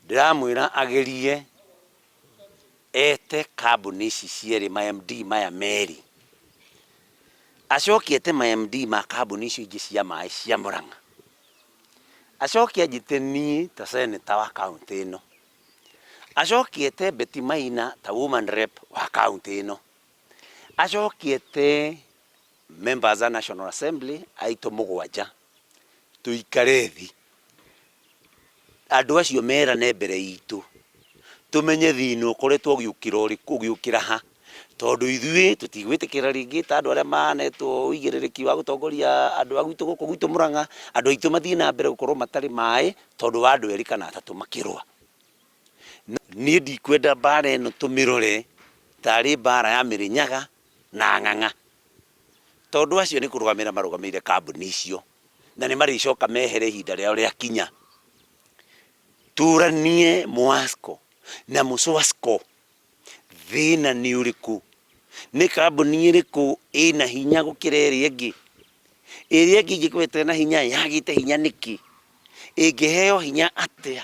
Ndĩramwĩra agerie ete kambuni ici cierĩ ma MD maya merĩ, acoke ete ma MD ma kambuni icio ingĩ cia maĩ cia Murang'a, acoke anjĩte niĩ ta senator wa kauntĩ ĩno, acoke ete Betty Maina ta woman rep wa kauntĩ ĩno, acoke ete members a National Assembly aitũ mũgwanja, tũikare thĩ andũ acio merane mbere itũ, tũmenye thĩna ũkoretwo ũgĩũkĩra ũrĩkũ, ũgĩũkĩra ha, tondũ ithuĩ tũtigwĩtĩkĩra rĩngĩ ta andũ arĩa manetwo ũigĩrĩrĩki wa gũtongoria andũ a gwitũ gũkũ gwitũ Mũrang'a, andũ aitũ mathiĩ na mbere gũkorwo matarĩ maĩ tondũ wa andũ erĩ kana atatũ makĩrũa. Niĩ ndikwenda mbara ĩno tũmĩrore tarĩ mbara ya Mĩrĩnyaga na Ng'ang'a, tondũ acio nĩ kũrũgamĩrĩra marũgamĩrĩire kambuni icio. na nĩ marĩcoka mehere ihinda rĩao rĩakinya. Tũranie Mwasco na Mũswasco thĩna nĩ ũrĩkũ? Nĩ kambuni ĩrĩkũ ĩna hinya gũkĩra ĩrĩa ĩngĩ? Ĩrĩa ĩngĩ ingĩkorwo ĩtarĩ na hinya yagĩte hinya nĩkĩ? Ĩngĩheo hinya atĩa?